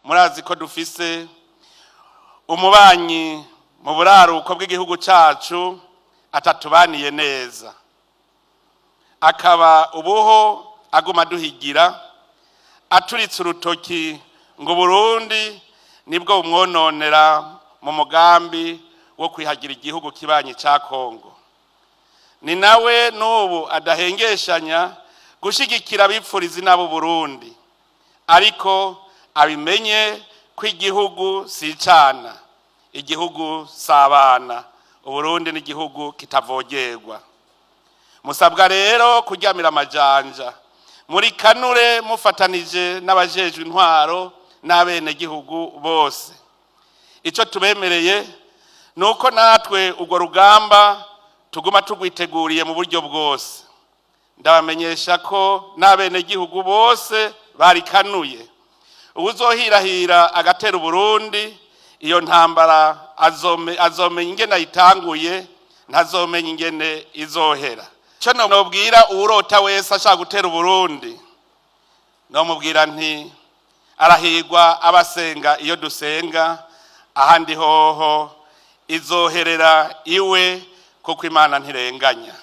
Murazi ko dufise umubanyi mu buraruko bw'igihugu cacu atatubaniye neza, akaba ubuho aguma duhigira aturitse urutoki ngo Burundi nibwo bumwononera mu mugambi wo kwihagira igihugu kibanyi ca Kongo. Ni nawe n'ubu adahengeshanya gushigikira abipfuriza inabo Burundi, ariko abimenye ko igihugu si icana, igihugu si abana. Uburundi ni igihugu kitavogerwa. Musabwa rero kuryamira amajanja muri kanure, mufatanije n'abajejwe intwaro n'abenegihugu bose. Icyo tubemereye ni uko natwe urwo rugamba tuguma tugwiteguriye mu buryo bwose. Ndabamenyesha ko n'abenegihugu bose barikanuye. Uwuzohirahira agatera Uburundi, iyo ntambara azomenya ingene ayitanguye, ntazomenya ingene izohera. Icyo nobwira uwurota wese ashaka gutera Uburundi, nomubwira nti: arahigwa abasenga iyo dusenga, ahandi hoho izoherera iwe, kuko Imana ntirenganya.